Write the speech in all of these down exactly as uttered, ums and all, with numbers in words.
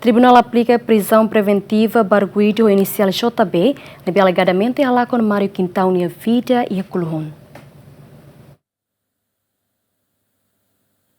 Tribunál aplika prizaun preventiva ba arguidu ho inisiál J B, ne'ebé alegadamente halakon Mário Quintão nia vida iha Kuluhun.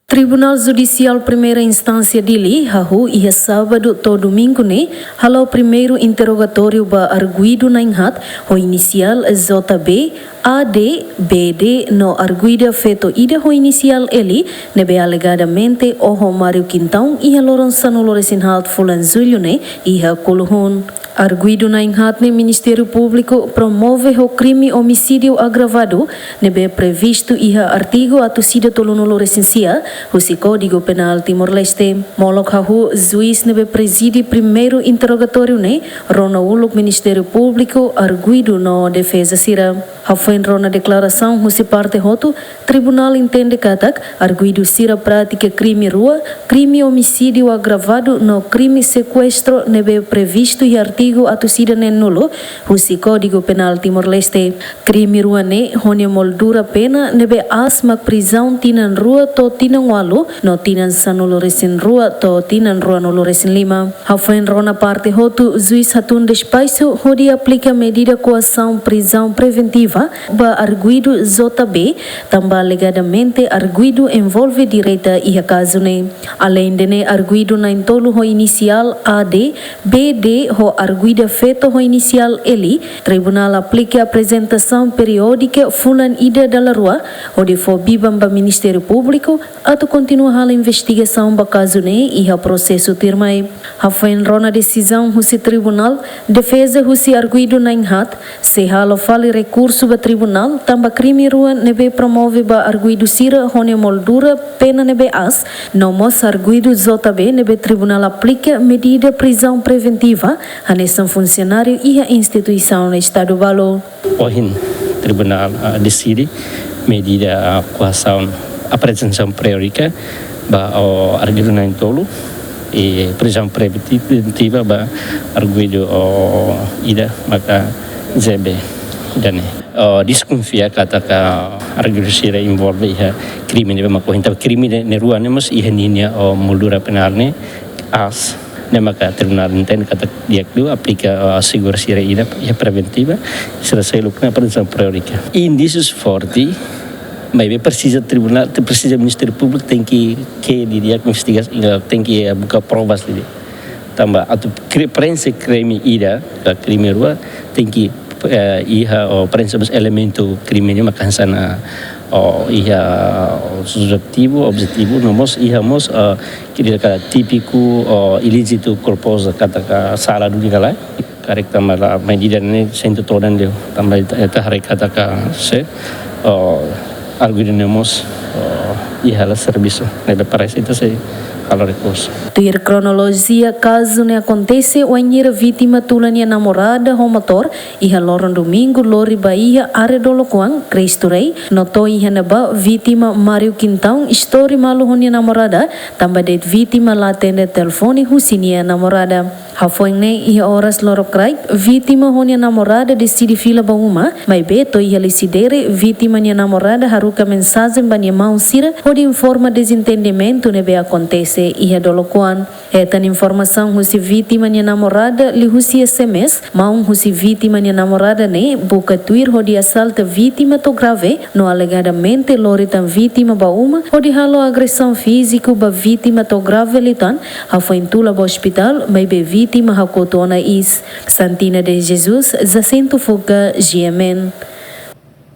Tribunál Judisiál Primeira Instánsia Dili hahú iha sábadu to'o domingu ne'e hala'o primeiru interrogatóriu ba arguidu na'in-haat ho inisiál J B, A D, B D no arguida feto ida ho inisiál L, ne'ebé alegadamente oho Mário Quintão iha loron sanulu-resin-haat fulan Jullu ne'e iha Kuluhun. Arguidu na'in-haat ne'e Ministériu Públiku promove ho krime omisídiu agravadu, ne'ebé previstu iha artigu atus ida tolunulu-resin-sia husi Kódigu Penál Timor-Leste. Molok hahú juís ne'ebé prezide primeiru interrogatóriu ne'e, rona uluk Ministériu Públiku, arguidu no defeza sira. Hafoin rona deklarasaun husi parte hotu, tribunál entende katak arguidu sira pratika krime rua, krime omisídiu agravadu no krime sekuestru ne'ebé previstu iha artigu atus ida neenulu husi Kódigu Penál Timor-Leste. Krime rua ne'e ho nia moldura pena ne'ebé aas mak prizaun tinan rua to'o tinan ualu no tinan sanulu-resin-rua to'o tinan ruanulu-resin-lima. Hafoin rona parte hotu, juís hatún despaxu hodi aplika medida koasaun prizaun preventiva ba arguidu J B, tanba alegadamente arguidu envolve direta iha kazu ne'e. Aleinde ne'e, arguidu na'in-tolu ho inisiál A D, B D ho arguida feto ho inisiál L, tribunál aplika aprezentasaun periódika fulan ida dala rua, hodi fó biban ba Ministériu Públiku atu kontinua halo investigasaun ba kazu ne'e iha prosesu tuirmai. Hafoin rona desizaun husi tribunál, defeza husi arguidu na'in-haat sei halo fali rekursu ba tribunál, tanba krime rua ne'ebé promove ba arguidu sira ho nia moldura pena ne'ebé aas, no mós arguidu J B ne'ebé tribunál aplika medida prizaun preventiva hanesan funsionáriu iha instituisaun Estadu balu. Ohin tribunál, ah, deside medida, ah, koasaun, aprezentasaun periódika ba, oh, arguidu na'in-tolu, i prizaun preventiva ba arguidu, oh, ida maka J B ida ne'e. Oh, deskonfia katak arguidu sira envolve iha krime ne'ebé mak ohin, tanba krime ne'e, ne'e rua ne'e mós iha ninia, oh, moldura penál ne'e aas, ne'e maka tribunál entende katak di'ak liu aplika, ah, asegura sira ida iha preventiva, sira seluk ne'e prizaun periódika. Indísius forte, maibé presiza tribunál, te-, presiza Ministériu Públiku tenke, ke di'ak investiga, tenke, eh, buka provas di'ak. Tanba atu kri-, prenxe krime ida ka krime rua, tenke, eh, iha, oh, prenxe mós elementu krime ne'e mak hanesan, oh, iha, oh, subjetivu, objetivu, no mós iha mós, eh, kira ka típiku, oh, ilízitu culpozu katak sala duni ka lae. Karik tanba la medida ne'e sente todan deu, tanba ita, ita haree katak se, oh, arguidu ne'e mós, oh, iha la servisu, ne'ebé parese ita sei halo rekursu. Tuir kronolojia kazu ne'e akontese wainhira vítima tula nia namorada ho motór iha loron domingu lori ba iha área dolok oan Cristo Rei, no to'o iha ne'ebá vítima Mário Quintão istori malu ho nia namorada, tanba de'it vítima la atende telefone husi nia namorada. Hafoin ne'e, iha oras lorokraik, vítima ho nia namorada deside fila ba uma, maibé to'o iha Lecidere, vítima nia namorada haruka mensajen ba nia maun sira hodi informa dezentendimentu ne'ebé akontese iha dolok oan. Hetan informasaun husi vítima nia namorada liuhusi S M S, maun husi vítima nia namorada ne'e buka tuir hodi asalta vítima to'o grave, no alegadamente lori tan vítima ba uma hodi halo agresaun fíziku ba vítima to'o grave liután, hafoin tula ba ospitál, maibé vítima hakotu ona iis. Santina de Jesus, Jacinto Fuca, G M N.